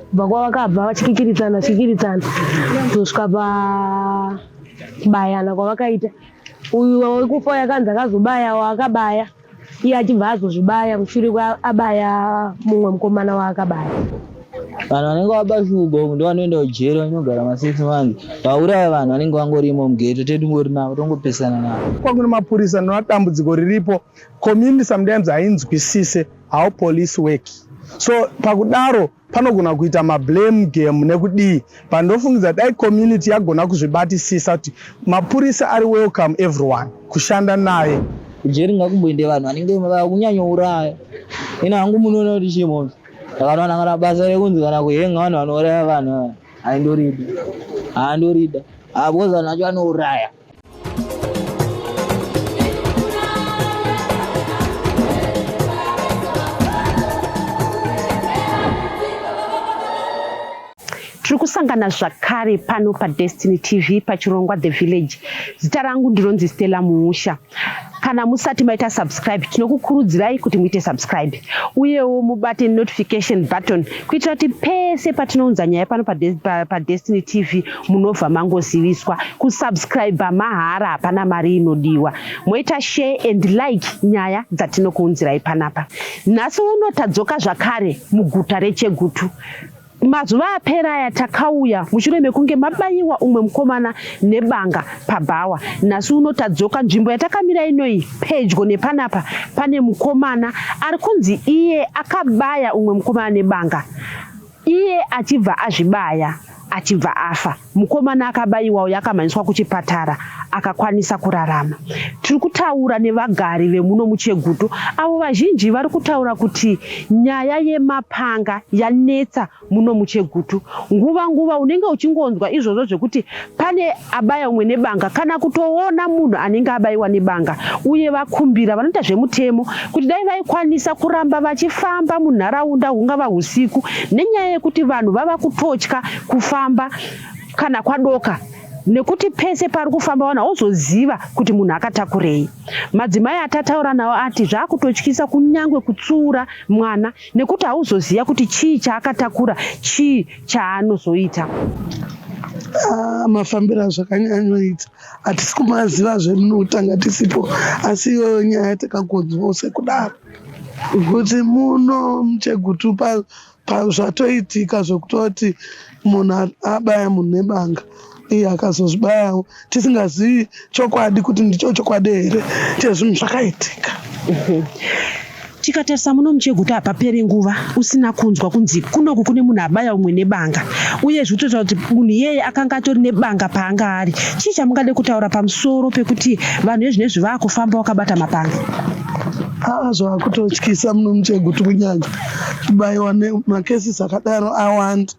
Kubva kwavakabva vachikikiritsana vachikikiritsana kuzosvika pakubayana kwavakaita. Uyu wekufa uyu akanzi akazobaya waakabaya iye achibva azozvibaya mushure abaya mumwe mukomana waakabaya. Vanhu vanenge vaba shuga uku ndovanoenda kujeri vanogara ma6 months. Vauraya vanhu vanenge vangorimo mugeto tete tingori navo tongopesana navo. Kwakune mapurisa ndinoona dambudziko riripo. Community sometimes hainzwisise how police work, so pakudaro panogona kuita mablame game nekudii. Pandofungidza dai community yagona kuzvibatisisa kuti mapurisa ari welcome everyone kushanda naye. Kujeri ngakumboende vanhu vanenge vakunyanyouraya. Ina hangu munoona kuti chimo ndakanowana kana basa rekunzi kana kuhenga vanhu vanouraya vanhu haindorida, haandorida because vanhu vacho vanouraya. Tiri kusangana zvakare pano paDestiny TV pachirongwa The Village. Zita rangu ndinonzi Stella Muusha. Kana musati maita subscribe, tinokukurudzirai kuti muite subscribe uyewo mubate notification button kuitira kuti pese patinounza nyaya pano paDestiny TV munobva mangoziviswa. Kusubscribe mahara, hapana mari inodiwa. Moita share and like nyaya dzatinokuunzirai panapa. Nhasi uno tadzoka zvakare muguta reChegutu. Mazuva apera aya takauya mushure mekunge mabayiwa umwe mukomana nebanga pabhawa. Nhasi uno tadzoka nzvimbo yatakamira inoyi pedyo nepanapa pane mukomana ari kunzi iye akabaya umwe mukomana nebanga, iye achibva azvibaya achibva afa. Mukomana akabayiwa uyo akamhanyiswa kuchipatara akakwanisa kurarama. Tiri kutaura nevagari vemuno muChegutu avo vazhinji vari kutaura kuti nyaya yemapanga yanetsa muno muChegutu. Nguva nguva unenge uchingonzwa izvozvo zvekuti pane abaya umwe nebanga kana kutoona munhu anenge abayiwa nebanga, uye vakumbira vanoita zvemutemo kuti dai vaikwanisa kuramba vachifamba munharaunda hungava usiku nenyaya yekuti vanhu vava kutotya kufamba kana kwadoka nekuti pese pari kufamba vanhu hauzoziva kuti munhu akatakurei. Madzimai atataura nawo ati zvakutotyisa kunyange kutsiura mwana nekuti hauzoziva kuti chii chaakatakura, chii chaanozoita. Ah, mafambiro azvakanyanyoita hatisi kumaziva zvemunotanga tisipo, asi iyoyo nyaya takagonzwawo sekudaro kuti muno muChegutu zvatoitika zvekutoti munhu abaya munhu nebanga, iye akazozvibayawo, tisingazivi chokwadi kuti ndicho chokwadi here chezvinhu zvakaitika. Tikatarisa muno muChegutu hapaperi nguva usina kunzwa kunzi kunoku kune munhu abaya umwe nebanga, uye zvikutotaura kuti munhu iyeye akanga atori nebanga paanga ari. Chii chamungade kutaura pamusoro pekuti vanhu vezvinezvi vaakufamba vakabata mapanga? Aa, zvakutotyisa muno muChegutu, kunyanya kubayiwa nemacases akadaro awanda.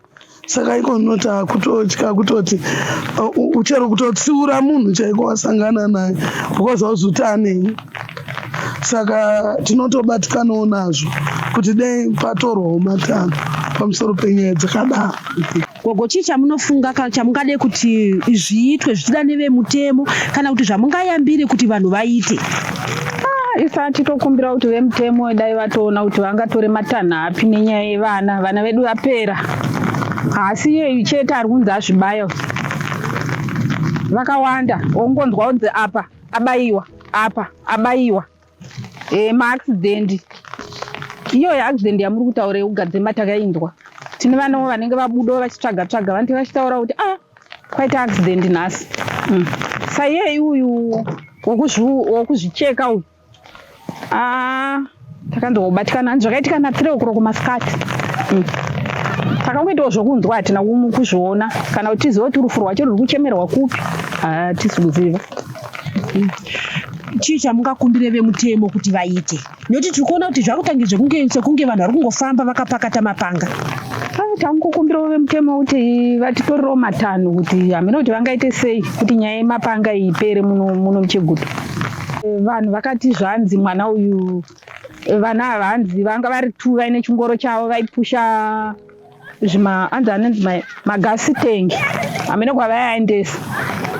Saka iko ndinoti akutotya kutoti chero kutotsiura munhu chaiko wasangana naye because hauzuti anei. Saka tinotobatikanawo nazvo kuti dai patorwawo matanho pamusoro penyaya dzakadaro. Gogo, chii chamunofunga kana chamungade kuti zviitwe zvichida nevemutemo kana kuti zvamungayambire kuti vanhu vaite? Isati tokumbira kuti vemutemo dai vatoona kuti vangatore matanho api nenyaya yevana. Vana vedu vapera, haasi iyeyu chete ari kunzi azvibaya, vakawanda. Ongonzwa kunzi apa abayiwa, apa abayiwa. Maaccident iyoyo, accident yamuri kutaura yekugadzema takainzwa. Tine vanawo vanenge vabudawo vachitsvaga tsvaga, vanenge vachitaura kuti ah, kwaita accident nhasi. Saiyeyi uyu wokuzvicheka uyu, ah, takanzwa kubatikana, hanzi zvakaitika na3 o'clock masikati. Takangoitawo zvokunzwa, hatina kuzviona kana kuti tizive kuti rufu rwacho ruri kuchemerwa kupi, hatisi kuziva. Chii chamungakumbire vemutemo kuti vaite, nekuti tiri kuona kuti zvakutange zvekunge sekunge vanhu vari kungofamba vakapakata mapanga? Tangokumbirawo vemutemo kuti vatitorerewo matanho kuti hamene kuti vangaite sei kuti nyaya yemapanga iyi ipere muno muChegutu. Vanhu vakati zvanzi mwana uyu, vana ava hanzi vanga vari two vaine chingoro chavo vaipusha zvima, hanzi anonzi magas tank, hamene kwavaiaendesa.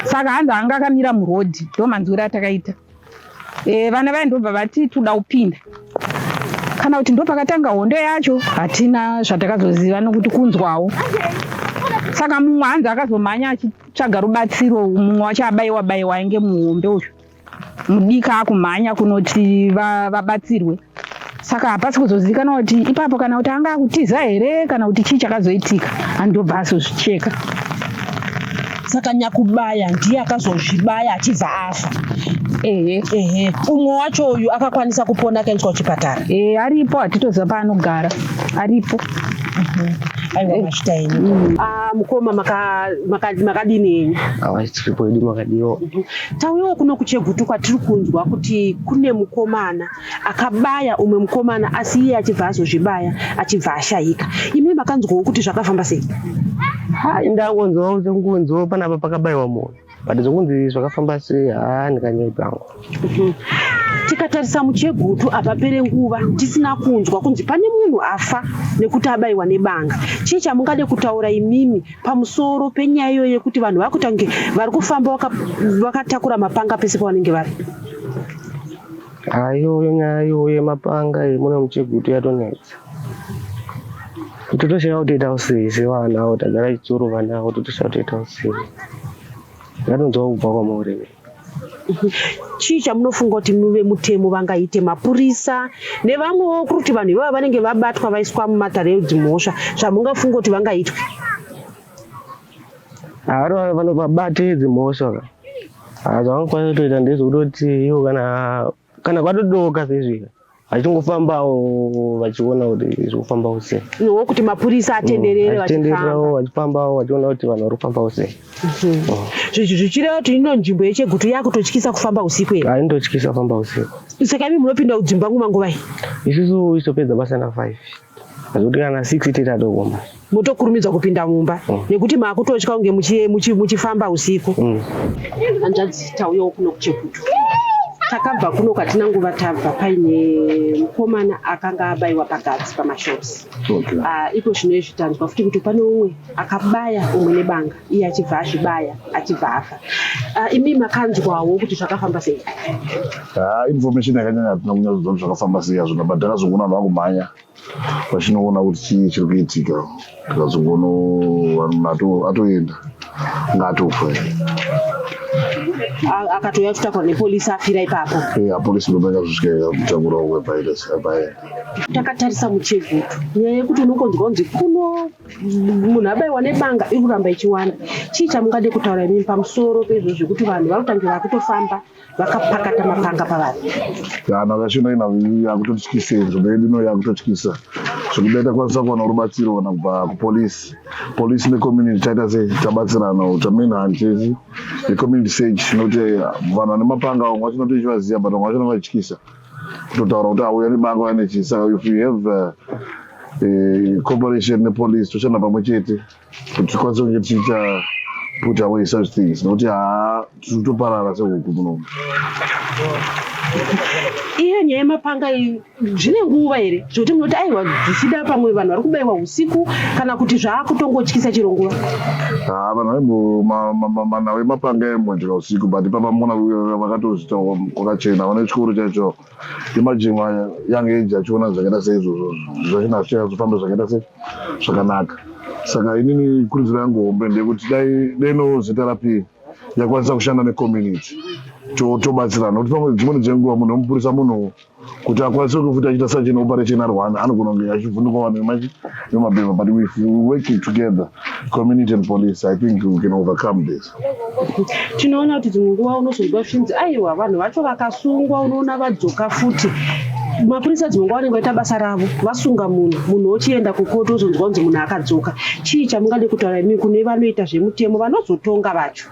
Saka hanzi anga akamira murodhi, ndo manzwiro atakaita. Vana vaya ndobva vati toda kupinda. Kana Kana kuti ndopakatanga hondo yacho, hatina zvatakazoziva nokuti kunzwawo. Saka mumwe hanzi akazomhanya achitsvaga rubatsiro, mumwe wacho abaiwa baiwa ainge muhombe uyu mudiki akumhanya kunoti vabatsirwe. Saka hapasi kuzozivikanwa kuti ipapo kana kuti anga akutiza here kana kuti chii chakazoitika, andobva azozvicheka. Saka nyakubaya ndiye akazozvibaya achibva afa. Ehe. Ehe, umwe wacho uyu akakwanisa kupona akaendeswa kuchipatara. E, aripo, hatitoziva paanogara, aripo. Aiwa, mazvita henyu. Ah, mukoma, makadini henyu? Awa, tiripo hedu, makadiwo? Tauyawo kuno kuChegutu kwatiri kunzwa kuti kune mukomana akabaya umwe mukomana, asi iye achibva azozvibaya achibva ashayika. Imi makanzwawo kuti zvakafamba sei? Ha, ndangonzwawo sekungonzwawo panapa pakabayiwa munhu, but zvokunzi zvakafamba sei, ha, ndikanyai pangu. Tikatarisa muChegutu apapere nguva tisina kunzwa kunzi pane munhu afa nekuti abayiwa nebanga. Chii chamungade kutaura imimi pamusoro penyaya iyoyo yekuti vanhu vakuita kunge vari kufamba vakatakura mapanga pese pavanenge vari? Ha, iyoyo nyaya iyoyo yemapanga iyi muno muChegutu yatonetsa. Totoshaya kuti toita sei sevana, tagara tichitorova navo, totoshaya kuti toita sei. Ndatonzwa kubva kwamuri. Chii chamunofunga kuti muve mutemo vangaite mapurisa nevamwewo kuri kuti vanhu ivava vanenge vabatwa vaiswa mumatare edzimhosva, zvamungafunga kuti vangaitwe? Hari vanovabate dzimhosva ka, ha, zvavangakwanisa kutoita ndezvekutoti ivo kana kwatodoka seizvika, vachingofambawo vachiona kuti zviri kufambawo sei. Iwo kuti mapurisa atenderere vachifamba. Vachitendererawo, vachifambawo, vachiona kuti vanhu vari kufambawo sei. Zvichireva kuti ino nzvimbo yeChegutu yakutotyisa kufamba usiku here? Haindotyisa kufamba usiku. Saka imi munopinda kudzimba nguva nguvai? Isusu isopedza basa na5, zvekuti kana 6 tete atogoma. Motokurumidza kupinda mumba nekuti maakutotya kunge muchifamba usiku. Hanzvadzi, tauyawo kuno kuChegutu. Takabva kuno katina nguva tabva paine mukomana akanga abayiwa pagadzi pamashops. Ah, iko zvino izvi tanzwa futi kuti pane umwe akabaya umwe nebanga, iye achibva azvibaya achibva afa. Ah, imi makanzwawo kuti zvakafamba sei? Ha, information yakanyanya hatina kunyatsoziva kuti zvakafamba sei hazvona, but takazongoona vanhu vakumhanya vachinoona kuti chii chiri kuitika. Tikazongoona vanhu atoenda, nga atofa. Akatouya kutakura nepolisi afira ipapo? Apolisi ndopa yakazosvika ikamutakura umwe paita paenda. Takatarisa muChegutu, nyaya yekuti unongonzwa kunzi kuno munhu abayiwa nebanga iri kuramba ichiwanda. Chii chamungade kutaura imimi pamusoro peizvozvo zvekuti vanhu vari kutange vakutofamba vakapakata mapanga pavanhu? Kana vachino ina yakutotyisa, nzvimbo yedu ino yakutotyisa zvekuti takwanisa kuwana rubatsiro kana kubva kupolisi, polisi necommunity taita sei, tabatsirana, tamain hunt necommunity search, nokuti vanhu vane mapanga vamwe vacho notochivaziva, but vamwe vacho vachityisa kutotaura kuti auya nebanga, auya nechii. Saka if you have cooperation nepolice, toshanda pamwe chete kuti tikwanise kunge tichiita put away such things, nokuti haa, tiri kutoparara sehuku munomu. Iyo nyaya yemapanga iyi zvine nguva here zvekuti munoti aiwa, zvichida pamwe vanhu vari kubayiwa usiku, kana kuti zvaakutongotyisa chero nguva? Ha, vanhu vaimbo manhau emapanga aimbonjeka usiku, but ipapa mona vakatozviita kwakachena. Vane chikoro chaicho, imagine young age achiona zvakaita seizvozvo, zvachina hazvichazofamba zvakaita sei zvakanaka. Saka inini kurudziro yangu hombe ndeyekuti dai deno ZRP yakwanisa kushanda necommunity, tobatsirana, nokuti pamwe dzimweni dzenguva munhu wemupurisa, munhu kuti akwanise kufuti achiita such an operation arwana, anogona kunge achivhunduka vanhu vemachi vemabhema. But if we working together, community and police, I think we can overcome this. Tinoona kuti dzimwe nguva unozonzwa zvichinzi aiwa, vanhu vacho vakasungwa unoona vadzoka futi. Mapurisa dzimwe nguva vanenge vaita basa ravo, vasunga munhu, munhu ochienda kukoti, ozonzwa kunzi munhu akadzoka. Chii chamungade kutaura imi kune vanoita zvemutemo vanozotonga vacho?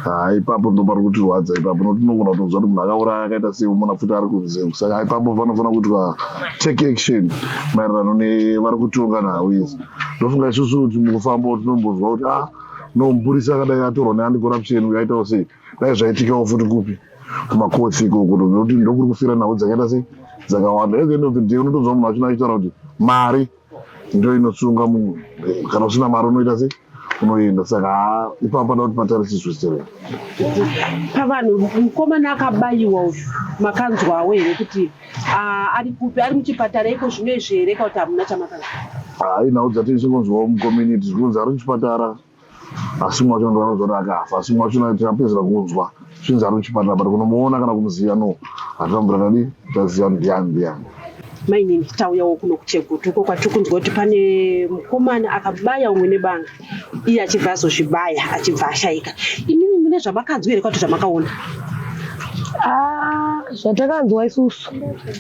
Ha, ipapo ndo pari kutirwadza ipapo, nokuti tinogona kutonzwa kuti munhu akauraya akaita sei, umona futi ari kunze. Saka ipapo panofanira kuitwa take action maererano nevari kutonga nhau idzi. Ndofunga isusu kuti mukufamba tinombonzwa kuti ah, no, mupurisa akadai atorwa neanti-corruption uyu aitawo sei. Dai zvaitikawo futi kupi, kumakotsi ikoko, nokuti ndokuri kufira nhau dzakaita sei dzakawanda. At the end of the day unotonzwa munhu achona achitaura kuti mari ndo inosunga munhu. Kana usina mari unoita sei? unoenda saka haa ipapo pada kuti patarisiswe stereki. Pavanhu mukomana akabayiwa uyu makanzwawo here kuti ah, ari kupi ari muchipatara iko zvino izvi here kana kuti hamuna chamakanzwa? Haa inhau dzatiri kunzwawo mucommunity zvikunzi ari kuchipatara asi mumwe wacho ndovanonzwa kuti akafa asi mumwe wacho tinapedzera kunzwa zvinzi ari kuchipatara but kunomuona kana kumuziva no hatinambura tadi taziva ndiani ndiani. Mainini tauyawo kuno kuChegutu uko kwatiri kunzwa kuti pane mukomana akabaya umwe nebanga iye achibva azozvibaya achibva ashaika. Imimi mune zvamakanzwa here kwati zvamakaona? Ah, zvatakanzwa isusu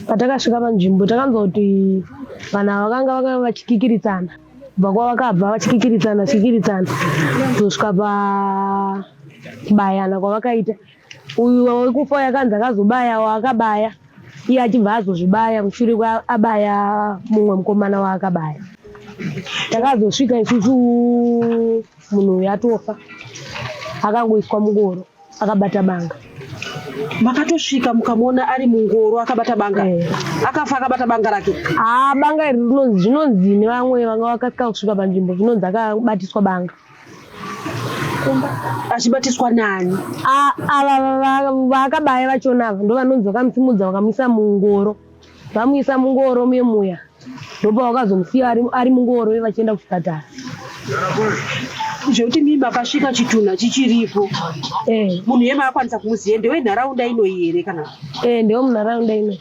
patakasvika panzvimbo takanzwa kuti vanhu ava vakanga vakanga vachikikiritsana kubva kwavakabva vachikikiritsana vachikikiritsana kutosvika pakubayana kwavakaita uyu wekufa uyu akanzi akazobaya waakabaya iye achibva azozvibaya mushure abaya mumwe mukomana waakabaya takazosvika isusu munhu uyu atofa akangoiswa mungoro akabata banga. Makatosvika mukamuona ari mungoro akabata banga? Akafa akabata banga rake? Haa banga iri rinonzi zvinonzi nevamwe vanga vakasika kusvika panzvimbo zvinonzi akabatiswa banga. Achibatiswa nani? Ava vaakabaya vachona ava ndovanonzi vakamusimudza vakamuisa mungoro. Vamuisa mungoro muye muya ndopavakazomusiya ari, ari mungoro iye vachienda kuchipatara. Zvekuti mii makasvika chitunha chichiripo Eh, munhu iye maakwanisa kumuziva ndewenharaunda inoyi here kana eh, ndewe munharaunda ino.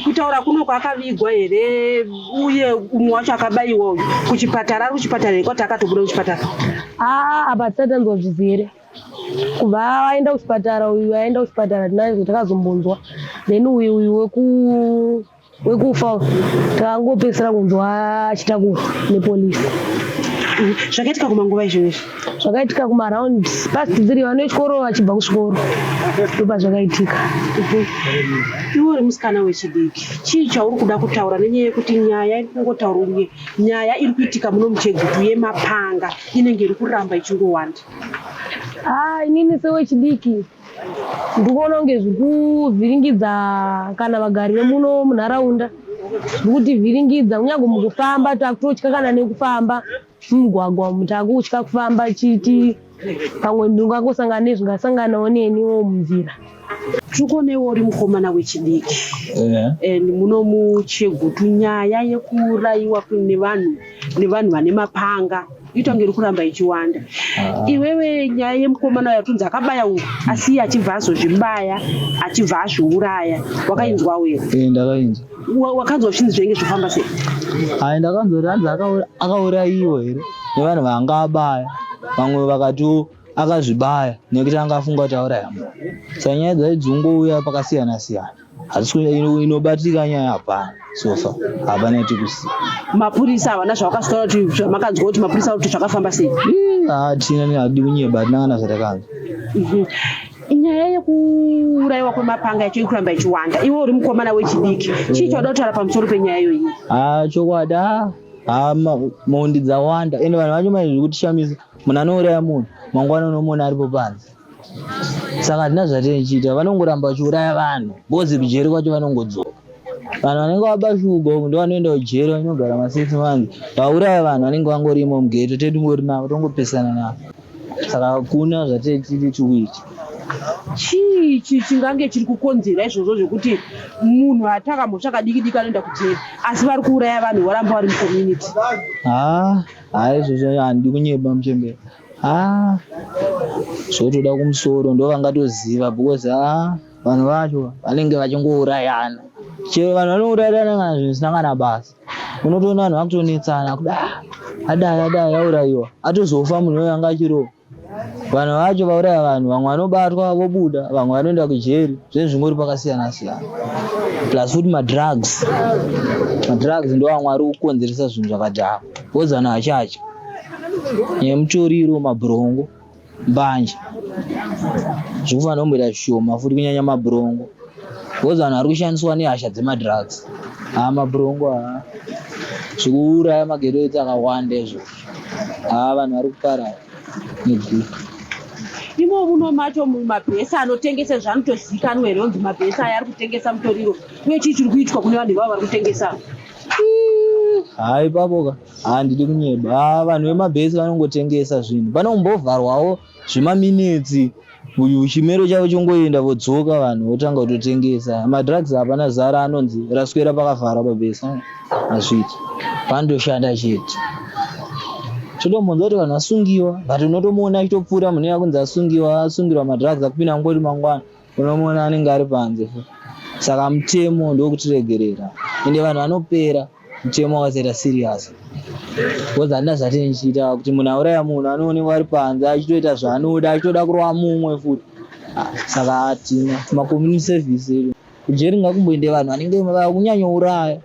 Kutaura kuno kwaakavigwa here uye umwe wacho akabayiwa uyu kuchipatara ari kuchipatara here kwati akatobuda kuchipatara? Aa apa tisati tanzwa zvizere. Kubva aenda kuchipatara uyu aenda kuchipatara tinazo takazombonzwa then uyu uyu weku wekufa uyu takangopedzisira kunzwa achitakurwa nepolisi. Zvakaitika kumanguva izvo izvi? Zvakaitika kumaround past 3 vana vechikoro vachibva kuzvikoro ndopazvakaitika. Iwe uri musikana wechidiki, chii chauri kuda kutaura nenyaya yekuti nyaya iri kungotaurwa uye nyaya iri kuitika muno muChegutu yemapanga inenge iri kuramba ichingowanda? Ah, inini sewechidiki ndikuona kunge zvikuvhiringidza kana vagari vemuno munharaunda zvikutivhiringidza kunyange mukufamba takutotya kana nekufamba mumugwagwa umu takutya kufamba chiti pamwe ndingangosangana nezvingasanganawo neniwo munzira. Tiri kuona iwe uri mukomana wechidiki and muno muChegutu nyaya yekuurayiwa nevanhu nevanhu vane mapanga inoita kunge iri kuramba ichiwanda. Iwewe nyaya yemukomana uyu atonzi akabaya uyu asi iye achibva azozvibaya achibva azviuraya wakainzwawo here? Eh, ndakainzwa. Wakanzwa zvinhu zvinenge zvofamba sei? Hai ndakanzwa kuti hanzi akaurayiwa here nevanhu vanga abaya vamwe vakati akazvibaya nekuti anga afunga kuti auraya munhu. Saka nyaya dzacho dzingouya pakasiyana siyana. Hatisi inobatika nyaya hapana sofa hapana yatikuziva. Mapurisa havana zvavakazotaura kuti zvamakanzwa kuti mapurisa kuti zvakafamba sei? Hatina hatidi kunyeba hatina kana zvatakanzwa. Nyaya yekuurayiwa kwemapanga yacho iri kuramba ichiwanda. Iwe uri mukomana wechidiki, chii chauda kutaura pamusoro penyaya iyoyi? Haa chokwadi haa mhondi dzawanda ende vanhu vacho manje zvikutishamisa munhu anouraya munhu mangwana unomuona aripo panze saka hatina zvatinochiita vanongoramba vachiuraya vanhu because kujeri kwacho vanongodzoka vanhu vanenge vaba shuga uku ndovanoenda kujeri vanogara ma6 months vauraya vanhu vanenge vangorimo mughetto tedingori navo tongopesana navo saka hakuna zvatiri tikuita. Chii chingange chiri kukonzera izvozvo zvekuti munhu atakambotsvaka kadiki diki anoenda kujeri asi vari kuuraya vanhu voramba vari mucommunity? Haa haa izvozvo handidi kunyeba muchembere haa zvotoda kumusoro ndovangatoziva because haa vanhu vacho vanenge vachingourayana chero vanhu vanourayana kana zvinhu zvisina kana basa unotoona vanhu vakutonetsana kuda adai adai aurayiwa atozofa munhu uyo anga achirova vanhu vacho vauraya vanhu vamwe vanobatwa vobuda vamwe vanoenda kujeri zvinhu zvingori pakasiyana siyana plus futi madrugs madrugs ndo vamwe ari kukonzeresa zvinhu zvakadhakwa because vanhu vachatya nemutoriro mabhurongo mbanje zvikufanira kumboita zvishoma futi kunyanya mabhurongo because vanhu vari kushandiswa nehasha dzemadrugs haa mabhurongo haa zvikuuraya maghetto edu akawanda izvozvo haa vanhu vari kuparara neguka. Imo muno macho mabhesi anotengesa zvanotozikanwa here onzi mabhesi aya ari kutengesa mutoriro uye chii chiri kuitwa kune vanhu ivavo vari kutengesa? Haa ipapo ka handidi kunyeba. Haa vanhu vemabhesi vanongotengesa zvinhu. Panombovharwawo zvemaminitsi uyu chimero chavo chongoenda vodzoka vanhu votanga kutotengesa. Madrugs hapana zara anonzi raswera pakavharwa pabhesi. Hazviiti. Panotoshanda chete. Totombonzwa kuti vanhu vasungiwa but unotomuona achitopfuura munhu iye akunzi asungiwa asungirwa madrugs akupinda ngoti mangwana unomuona anenge ari panze saka mutemo ndokutiregerera ende vanhu vanopera mutemo wakasaita serious because handina zvatinichiita kuti munhu auraya munhu anoonekwa ari panze achitoita zvaanoda achitoda kurova mumwe futi ah, saka hatina macommunity service edu kujeri ngakumboende vanhu vanenge vakunyanyouraya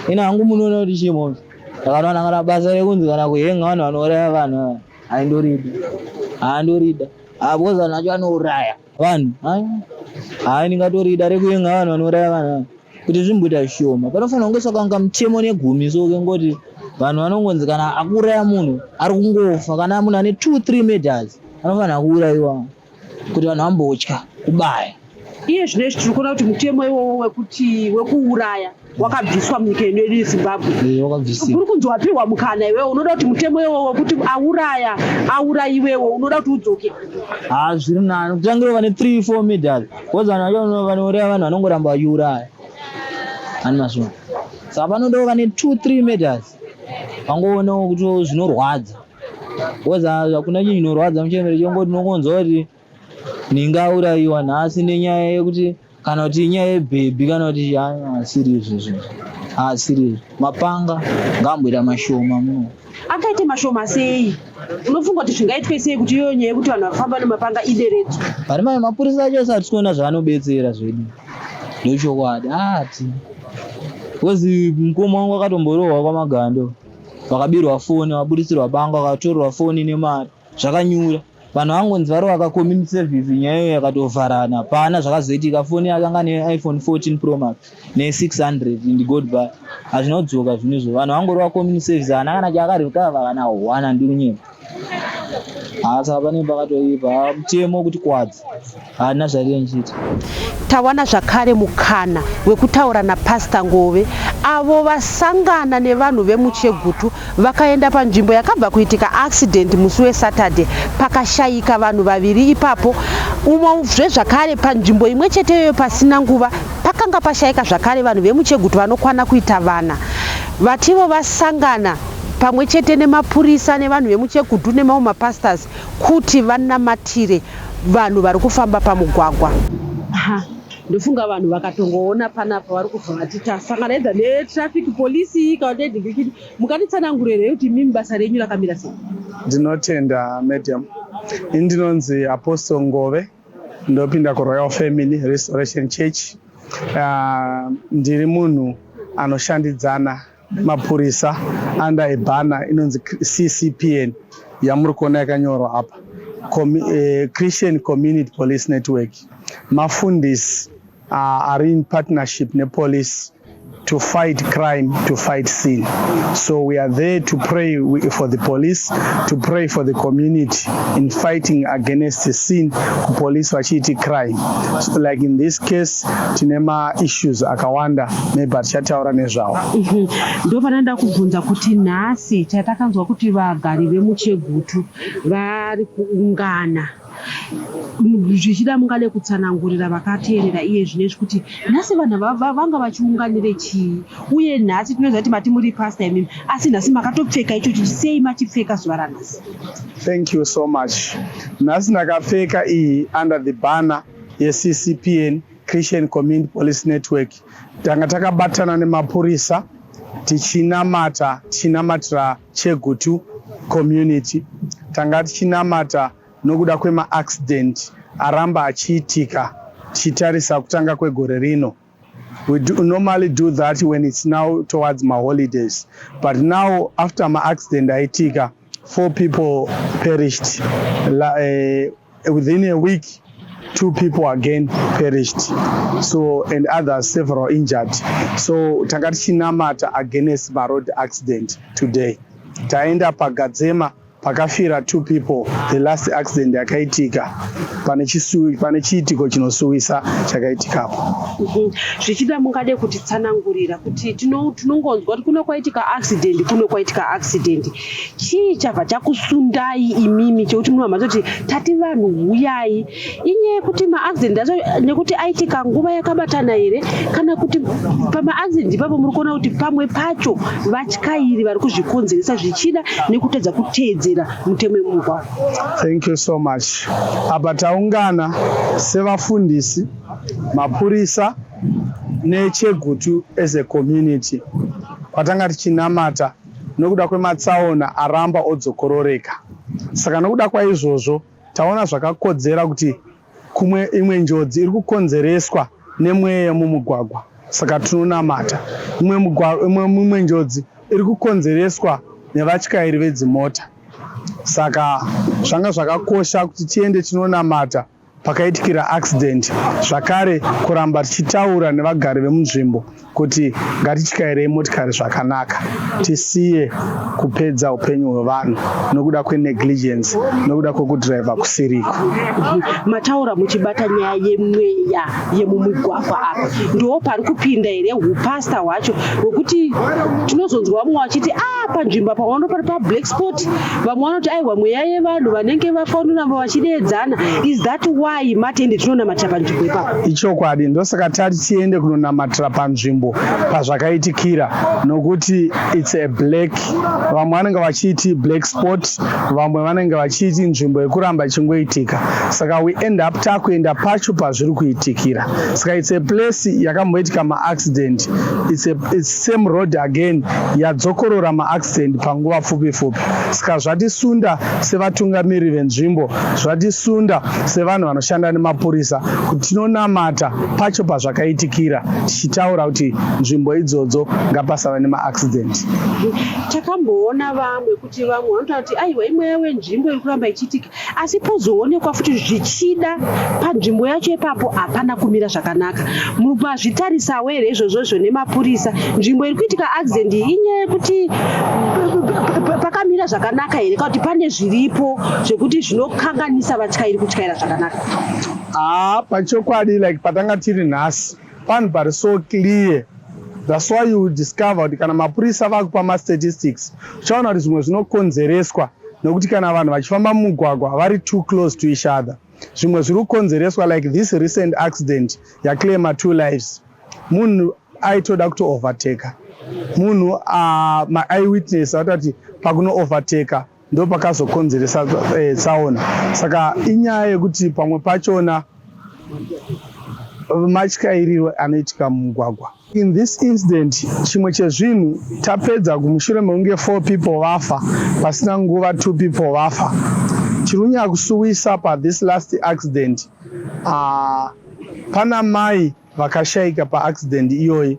ina hangu munoona kuti chii ndakanowana kana basa rekunzi kana kuhenga vanhu vanouraya vanhu haindorida handorida ah, because vanhu vacho vanouraya vanhu hayi ndingatorida rekuyenga vanhu vanouraya vanhu kuti zvimboita zvishoma panofanira kunge sakanga mutemo negumi so kengoti vanhu vanongonzi kana akuuraya munhu ari kungofa kana munhu ane 2 3 meters anofanira kuurayiwa kuti vanhu vambotya kubaya iye zvino izvi tiri kuona kuti mutemo iwowo wekuti wekuuraya wakabviswa munyika ino yedu yezimbabwe eh, kuri kunzi wapiwa mukana iwewe unoda kuti mutemo iwowo wekuti auraya aurayiwewo unoda kuti udzoke haa zviri nani kutangira vane 3 4 meters because vanhu vacho vanouraya vanhu vanongoramba vachiuraya ani mazvona saka panodawo vane 2 3 meters vangoonawo kuti zvinorwadza because hakuna chinhu chinorwadza muchembere chongoti unongonzwa kuti Ninga aurayiwa nhasi nenyaya yekuti kana kuti inyaya yebhebhi kana kuti asiri izvo zvinhu asiri izvo mapanga ngaamboita mashoma muno angaite mashoma sei unofunga kuti zvingaitwe sei kuti iyoyo nyaya yekuti vanhu vafamba nemapanga ideredzwe pane mai mapurisa acho asati tikuona zvaanobetsera zvedu ndochokwadi ati bcause mukoma wangu akatomborohwa kwamagando vakabirwa foni vaburitsirwa banga vakatorerwa foni nemari zvakanyura vanhu vangonzi varovaka community service nyaya iyoyo yakatovharana hapana zvakazoitika foni yakanga neiphone 14 pro max ne600 and goodby hazvina kudzoka zvinhu izvo vanhu vangorova community service haana kana chaakarikava kana hwana ndiri kunyepa haa saka pane pakatoipa mutemo wekuti kwadza haana zvatinchiita Tawana zvakare mukana wekutaura naPastor Ngove avo vasangana nevanhu vemuChegutu vakaenda panzvimbo yakabva kuitika accident musi weSaturday pakashaika vanhu vaviri ipapo umozve zvakare panzvimbo imwe chete iyoyo pasina nguva pakanga pashaika zvakare vanhu vemuChegutu vanokwana kuita vana. Vativo vasangana pamwe chete nemapurisa nevanhu vemuChegutu nemamwe mapastors kuti vanamatire vanhu vari kufamba pamugwagwa. Ha, ndofunga vanhu vakatongoona panapa vari kubva vati tasangana either netraffic police kana nedhingikiti. Mukatitsanangurira here kuti imimi basa renyu rakamira sei? Ndinotenda madam. Ini ndinonzi Apostle Ngove, ndopinda kuRoyal Family Restoration Church. Uh, ndiri munhu anoshandidzana nemapurisa under a banner inonzi CCPN yamuri kuona yakanyorwa apa eh, Christian Community Police Network. Mafundisi ari in partnership nepolice to fight crime, to fight sin. So we are there to pray for the police, to pray for the community in fighting against the sin, police vachiiti crime. So like in this case, tine ma-issues akawanda maybe atichataura nezvawo. Ndopanoda kubvunza kuti nhasi chatakanzwa kuti vagari vemuChegutu vari kuungana zvichida mungade kutsanangurira vakateerera iye zvinezvi kuti nhasi vanhu vanga vachiunganire chii uye nhasi tinoziva kuti mati muri pasta imimi asi nhasi makatopfeka ichochi sei machipfeka zuva ranhasi thank you so much nhasi ndakapfeka iyi under the banner yeccpn christian community police network tanga takabatana nemapurisa tichinamata tichinamatira chegutu community tanga tichinamata nokuda kwemaaccident aramba achiitika tichitarisa kutanga kwegore rino. We do normally do that when it's now towards maholidays but now after maaccident aitika four people perished La, within a week two people again perished so and others several injured so tanga tichinamata against maroad accident today taenda pagadzema. Pakafira two people the last accident yakaitika pane chisu pane chiitiko chinosuwisa chakaitikapo. Zvichida mungade kutitsanangurira kuti tinongonzwa kuti kuno kwaitika accident, kuno kwaitika accident. Chii chabva chakusundai imimi chekuti munobva matoti tati vanhu huyai? Inyaya yekuti maaccident acho nekuti aitika nguva yakabatana here, kana kuti pamaaccident ipapo muri kuona kuti pamwe pacho vatyairi vari kuzvikonzeresa zvichida nekutadza kuteedzera mutemo wemumugwagwa? Thank you so much. Apa taungana sevafundisi, mapurisa neChegutu as a community kwatanga tichinamata nokuda kwematsaona aramba odzokororeka. Saka nokuda kwaizvozvo taona zvakakodzera kuti kumwe imwe njodzi iri kukonzereswa nemweya yemumugwagwa, saka tinonamata. Imwe njodzi iri kukonzereswa nevatyairi vedzimota, saka zvanga zvakakosha kuti tiende tinonamata pakaitikira accident, zvakare kuramba tichitaura nevagari vemunzvimbo kuti ngatityairei motikari zvakanaka, tisiye kupedza upenyu hwevanhu nokuda kwenegligence, nokuda kwekudhiraivha kusiriko. Mataura muchibata nyaya yemweya yemumigwagwa apa, ndo pari kupinda here upasta hwacho hwekuti tinozonzwa vamwe vachiti a panzvimbo apa vano pari pablack spot, vamwe vanoti aiwa mweya yevanhu vanenge vafa vanoramba vachideedzana. Is that why mati tinonamatira panzvimbo ipapo? Ichokwadi, ndosaka tati tiende kunonamatira panzvimbo pazvakaitikira, nokuti it's a black, vamwe vanenge vachiti black spot, vamwe vanenge vachiti nzvimbo yekuramba ichingoitika, saka we end up takuenda pacho pazviri kuitikira. Saka it's a place yakamboitika maaccident, it's same road again yadzokorora maaccident panguva pfupi pfupi. Saka zvatisunda sevatungamiriri venzvimbo, zvatisunda sevanhu vanoshanda nemapurisa kuti tinonamata pacho pazvakaitikira, tichitaura kuti nzvimbo idzodzo ngapasava nemaaccident. Takamboona vamwe kuti vamwe vanotaura kuti aiwa, imweya wenzvimbo iri kuramba ichiitika, asi pozoonekwa futi zvichida panzvimbo yacho ipapo hapana kumira zvakanaka. Mazvitarisawo here izvozvozvo nemapurisa? Nzvimbo iri kuitika accident iyi inyaya yekuti pakamira zvakanaka here, kana kuti pane zviripo zvekuti zvinokanganisa vatyairi kutyaira zvakanaka? Haa, pachokwadi, like patanga tiri nhasi, panhu pari so clear. That's why you will discover kuti kana mapurisa vakupa mastatistics, uchaona kuti zvimwe zvinokonzereswa nokuti kana vanhu vachifamba mumugwagwa vari too close to each other. Zvimwe zviri kukonzereswa, like this recent accident yaclaima two lives, munhu aitoda kutoovertaka munhu. Maeyewitness vatati pakunoovertaka ndo pakazokonzeresa tsaona. Saka inyaya yekuti pamwe pachona matyairiro anoitika mumugwagwa. In this incident, chimwe chezvinhu tapedza kumushure mekunge four people vafa, pasina nguva two people vafa. Chiri kunyanya kusuwisa pathis last accident, pana mai vakashayika paaccident iyoyi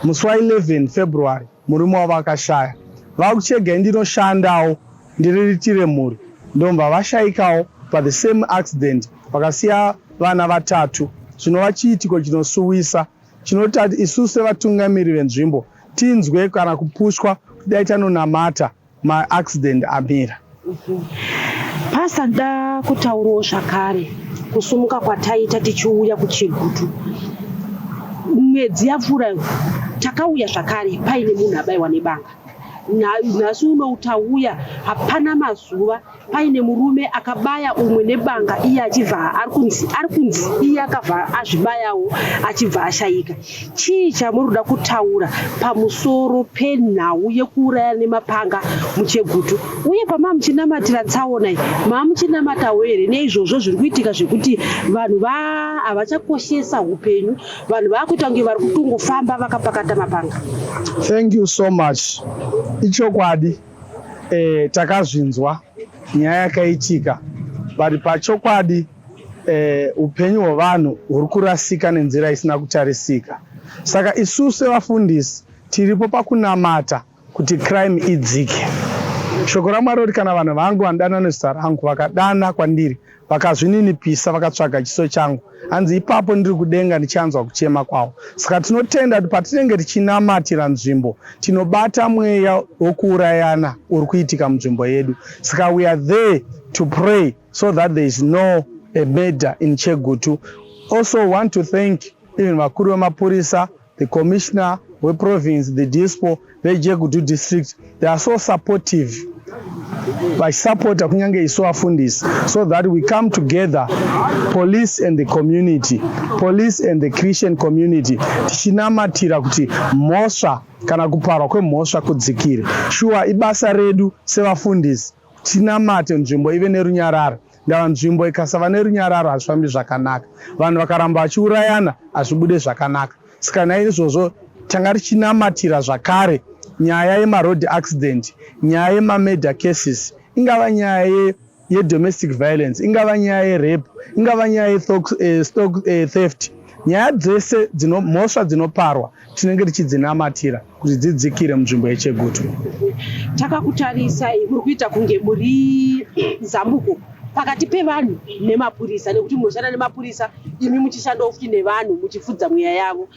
musi wa11 February. Murume wavo akashaya vakuchegai, ndinoshandawo ndiriritire mhuri, ndomva vashayikawo pathe same accident, vakasiya vana vatatu, zvinova chiitiko chinosuwisa chinotati isusu sevatungamiri venzvimbo tinzwe kana kupushwa kuti dai tanonamata maaccident amira. Pasta, da kutaurawo zvakare kusumuka kwataita tichiuya kuChegutu mwedzi yapfuura, takauya zvakare paine munhu abayiwa nebanga. Nhasi uno tauya hapana mazuva paine murume akabaya umwe nebanga, iye achibva ari kunzi iye akabva azvibayawo achibva ashayika. Chii chamuri kuda kutaura pamusoro penhau yekuuraya nemapanga muChegutu, uye pamaa muchinamatira tsaona iyi, maa muchinamatawo here neizvozvo zviri kuitika zvekuti vanhu havachakoshesa upenyu, vanhu vaakuita kunge vari kutongofamba vakapakata mapanga? Thank you so much. Ichokwadi, takazvinzwa nyaya yakaitika, but pachokwadi upenyu hwevanhu huri kurasika nenzira isina kutarisika. Saka isusu sevafundisi tiripo pakunamata kuti crime idzike. Shoko raMwari roti kana vanhu vangu vanodana nezita rangu vakadana kwandiri vakazvininipisa vakatsvaga chiso changu, hanzi ipapo ndiri kudenga ndichanzwa kuchema kwavo. Saka tinotenda kuti patinenge tichinamatira nzvimbo tinobata mweya wokuurayana uri kuitika munzvimbo yedu. Saka we are there to pray so that there is no a murder in Chegutu. Also want to thank even vakuru vemapurisa, the commissioner weprovince, the dispo veChegutu district. They are so supportive, vachisapota kunyange isu vafundisi, so that we come together, police and the community, police and the Christian community, tichinamatira kuti mhosva kana kuparwa kwemhosva kudzikire. Shuwa, ibasa redu sevafundisi tinamate nzvimbo ive nerunyararo. Ndava nzvimbo ikasava nerunyararo, hazvifambi zvakanaka. Vanhu vakaramba vachiurayana, hazvibude zvakanaka. Saka naizvozvo tanga tichinamatira zvakare nyaya yemaroad accident, nyaya yemamurder cases, ingava nyaya yedomestic violence, ingava nyaya yerape, ingava nyaya yestock theft, nyaya dzese mhosva dzinoparwa, tinenge tichidzinamatira kuti dzidzikire munzvimbo yeChegutu. Takakutarisai, muri kuita kunge muri zambuko pakati pevanhu nemapurisa, nekuti munoshanda nemapurisa, imi muchishandawo futi nevanhu, muchifudza mweya yavo.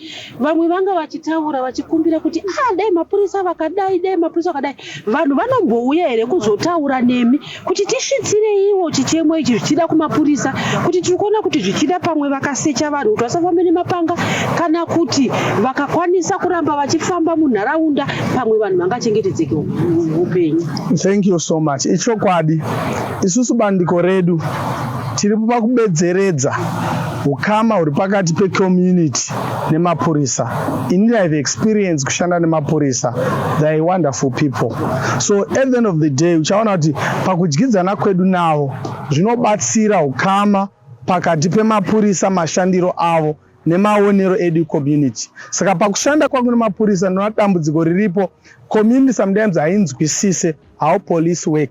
Vamwe vanga vachitaura vachikumbira kuti, ah, dai mapurisa vakadai, dai mapurisa vakadai. Vanhu vanombouya here kuzotaura nemi kuti tisvitsireiwo chichemo ichi zvichida kumapurisa, kuti tiri kuona kuti zvichida pamwe vakasecha vanhu kuti vasafambe nemapanga, kana kuti vakakwanisa kuramba vachifamba munharaunda, pamwe vanhu vangachengetedzeke upenyu? Thank you so much. Ichokwadi, isusu bandiko redu tiripo pakubetseredza ukama huri pakati pecommunity nemapurisa. Inini have experience kushanda nemapurisa. They are wonderful people. So at the end of the day uchaona kuti pakudyidzana kwedu navo zvinobatsira ukama pakati pemapurisa, mashandiro avo nemaonero edu community. Saka pakushanda kwangu nemapurisa, ndinoona dambudziko riripo, community sometimes hainzwisise how police work.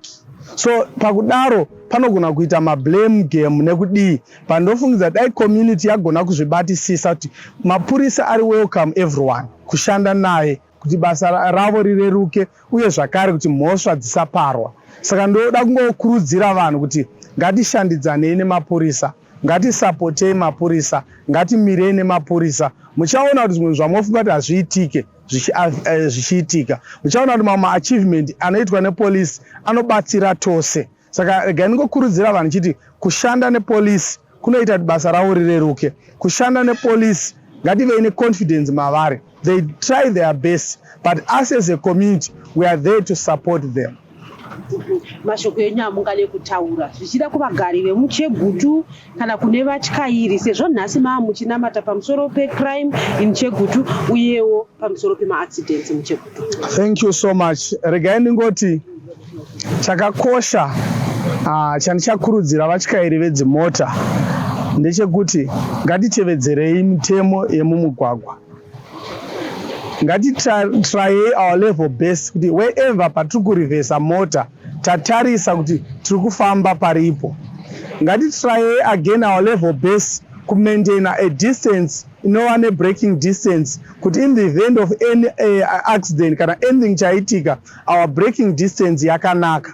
So pakudaro panogona kuita mablame game nekudii. Pandofungidza dai community yagona kuzvibatisisa kuti mapurisa ari welcome everyone kushanda naye kuti basa ravo rireruke, uye zvakare kuti mhosva dzisaparwa. Saka ndoda kungokurudzira vanhu kuti ngatishandidzanei nemapurisa, ngatisapotei mapurisa, ngatimirei nemapurisa. Muchaona kuti zvimwe zvamofunga kuti hazviitike zvichiitika. Muchaona kuti mamwe maachievement anoitwa nepolisi anobatsira tose. Saka regai ndingokurudzira vanhu chiti kushanda nepolisi kunoita kuti basa ravo rireruke. Kushanda nepolisi, ngativei neconfidence mavari. They try their best, but us as a community, we are there to support them. Mashoko enyu amungade kutaura zvichida kuvagari vemuChegutu kana kune vatyairi, sezvo nhasi maa muchinamata pamusoro pecrime in Chegutu, uyewo pamusoro pemaaccidents muChegutu? Thank you so much. Regai ndingoti chakakosha chandichakurudzira vatyairi vedzimota ndechekuti ngatitevedzerei mitemo yemumugwagwa. Ngatitrayei our level best kuti wherever patiri kurivhesa mota, tatarisa kuti tiri kufamba paripo. Ngatitrayei again our level best kumaintaina a distance inova nebraking distance, kuti in the event of any accident kana anything chaitika, our braking distance yakanaka.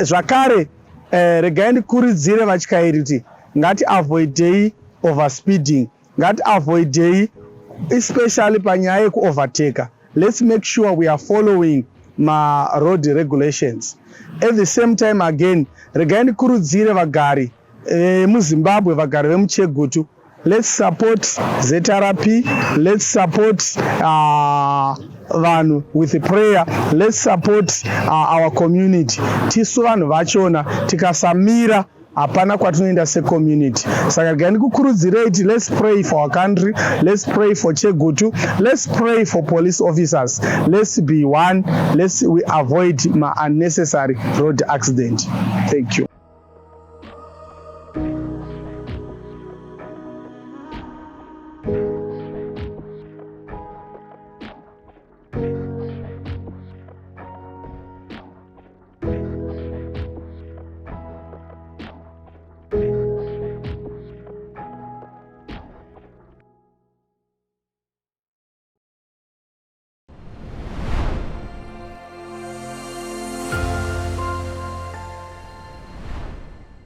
Zvakare, regai ndikurudzire vatyairi kuti ngatiavoidei overspeeding, ngatiavoidei especially panyaya yekuovertaka. Let's make sure we are following maroad regulations. At the same time again, regai ndikurudzire vagari vemuZimbabwe, vagari vemuChegutu, let's support ZRP, let's support vanhu with prayer, let's support our community. Tisu vanhu vachona, tikasamira hapana kwatinoenda secommunity. Saka regai ndikukurudzirei kuti let's pray for our country, let's pray for Chegutu, let's pray for police officers. Let's be one, let's we avoid ma unnecessary road accident. Thank you.